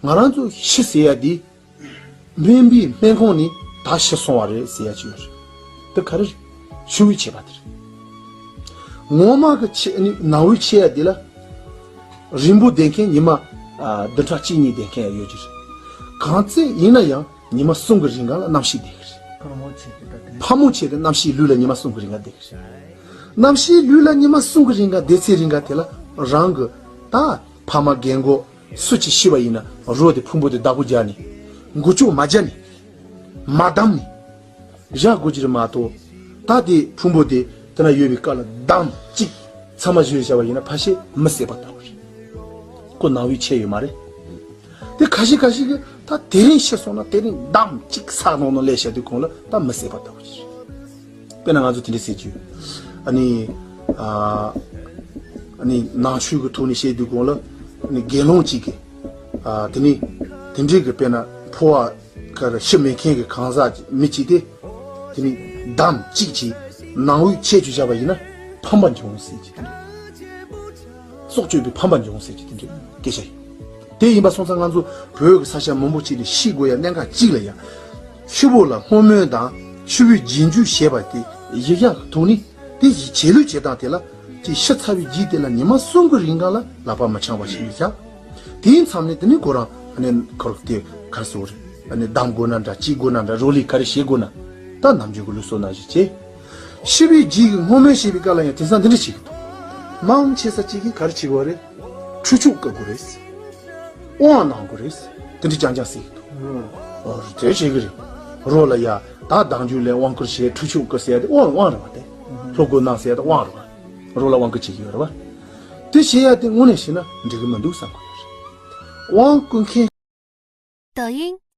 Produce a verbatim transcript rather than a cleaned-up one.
ང་རང་ཚོ་ཤི་ཟེར་ཡ་དེ། སྨན་པའི་སྨན་ཁང་ནས་ད་ཤི་སོང་བ་རེད་ཟེར་ཡ་ཅིག་ཡོད་རེད། དེ་ག་རེ་རེད། ཤི་བོའི་ཆད་པ་དེ་རེད། ངོ་མ་གི་ཆད་ནི་ནང་བའི་ཆད་ཡ་དེ་ལ། རིང་པོ་བསྡད་མཁན་ཉི་མ། ཨ། བདུན་ཕྲག་གཅིག་གཉིས་བསྡད་མཁན་ཡ་ཡོད་ཀྱི་རེད། གང་ཚེ་ཡིན་ན་ཡང་ཉི་མ་གསུམ་གི་རིང་ག་ལ་གནམ་གཤིས་བསྡད་ཀྱི་རེད། ཕ་མོ་ཆད་དེ་གནམ་གཤིས་ལུས་ལ་ཉི་མ་གསུམ་གི་རིང་ག་བསྡད་ཀྱི་རེད། གནམ་གཤིས་ལུས་ལ་ཉི་མ་གསུམ་གི་རིང་ག་བསྡད་ཚེ་རིང་ག་དེ་ལ་རང་གི་ད་ཕ་མ་རྒན་གོག་སུ་གཅིག་ཤི་བ་ཡིན་ན་རོ་དེ་ཕུང་པོ་དེ་བདག་པོ་རྒྱག་ནས། མགོ་ལྕོག་མ་རྒྱག་ནས། མ་བསྡམས་ནས། བཞག་དགོས་ཀྱི་རེད་མ་གཏོགས། ད་དེ་ཕུང་པོ་དེ་དེ་ན་ཡོད་པའི་སྐབས་ལ་བསྡམས་གཅིག་ཚང་མ་བཞོས་བཞག་པ་ཡིན་ན་ཕལ་ཆེར་མི་བསད་པ་ལྟ་བུ་རེད། ཁོ་ནང་བའི་ཆད་ཡོད་མ་རེད། དེ་ཁ་ཤས་ཁ་ཤས་ཀྱིས་ད་དེ་རིང་ཤི་སོང་ན་དེ་རིང་བསྡམས་གཅིག་ས་ནང་ནང་ལས་བྱ་དུས་གོང་ལ་ད་མི་བསད་པ་ལྟ་བུ་ཅིག་རེད། དཔེར་ན་ང་ཚོ་དེ་འདྲ་ཟེར་གྱི་ཡོད། ཨ་ནི། ཨ། ཨ་ནི་ནང་ཆོས་ཀྱི་ཐོག་ནས་བཤད་དུས་གོང་ལ། ཨ་ནི་དགེ་སློང་གཅིག་གིས། ཨ། དེ་ནི། དེ་འདྲའི་གི་དཔེར་ན་འཕོ་བ་ག་རེ་ཤི་མེད་མཁན་གྱི་གང་ཟག་མི་གཅིག་དེ། དེ་ནི་བསྡམས་གཅིག་གིས་ནང་བའི་ཆད་ཅིག་བཞག་པ་ཡིན་ན་ཕམ་པ་འབྱུང་ཟེར་གྱི་དེ་འདྲ། སྲོག་གཅོད་པའི་ཕམ་པ་འབྱུང་ཟེར་གྱི་དེ་འདྲའི་སྐད་ཆ་ཡིན། དེ་ཡིན་པ་སོང་ཙང་ང་ཚོ་བོད་ཀྱི་ས་ཆ་མང་པོ་ཅིག་ལ་ཤི་དགོས་ཡ་གནད་འགག་གཅིག་ལ་ཡ། ཤི་བོ་ལ་བསྔོ་སྨོན་དང་ཤི་བོའི་རྗེས་འཇུག་བྱས་པ་དེ་ཡི་ཡག་གི་ཐོག་ནས། དེ་ཡི་བྱེད་ལུགས་བྱེད་སྟངས་དེ་ལ། ཅིག་ཤི་ཚར་བའི་རྗེས་དེ་ལ་ཉི་མ་གསུམ་གྱི་རིང་ག་ལ་ལག་པ་མི་འཆང་བ་ཞིག་ཡོད་ཀྱང་། དེའི་མཚམས་ནས་དེ་ནི་ཁོ་རང་ཨ་ནི་ཁོར་དེ་གར་སོ་རེད། ཨ་ནི་བསྡམ་དགོས་ན་འདྲ། གཅིག་དགོས་ན་འདྲ། རོ་ལི་ག་རེ་བྱེད་དགོས་ན། ད་ནམ་རྒྱུན་གྱི་ལུགས་སྲོལ་ནང་བཞིན་བྱེད། ཤི་བའི་རྗེས་ཀྱི་བསྔོ་སྨོན་བྱེད་པའི་སྐབས་ལ་ཡང་དེང་སང་འདི་འདྲ་བྱེད་ཀྱི་འདུག་མང་ཆེ་ས་གཅིག་གིས་ག་རེ་བྱེད་དགོས་རེད། ཁྲུས་ཆོག་བཀབ་དགོས་རེད། དབང་གནང་དགོས་རེད། དེ་འདྲ་རྐྱང་རྐྱང་ཟེར་གྱི་འདུག་ཨོ་དེ་བྱེད་ཀྱི་རེད། རོ་ལ་ཡ་ད་བདག་འཇུག་ལས་དབང་བསྐུར་བྱས་ཁྲུས་ཆོག་བཀབ་ཟེར་ཡ་དེ་དབང་དབང་རེད་བ། དེ་སློབ་དགོས་གནང་ཟེར་ཡ་དེ་དབང་རེད་བ། རོ་ལ་དབང་བསྐུར་བྱེད་ཀྱི་ཡོད་རེད་བ། དེ་བྱེད་ཡ་དེ་དངོས་གནས་བྱས་ན་འགྲིག་གི་མི་འདུག་བསམ་གྱི་ཡོད་རེད། དབང་བསྐུར་མཁན། 抖音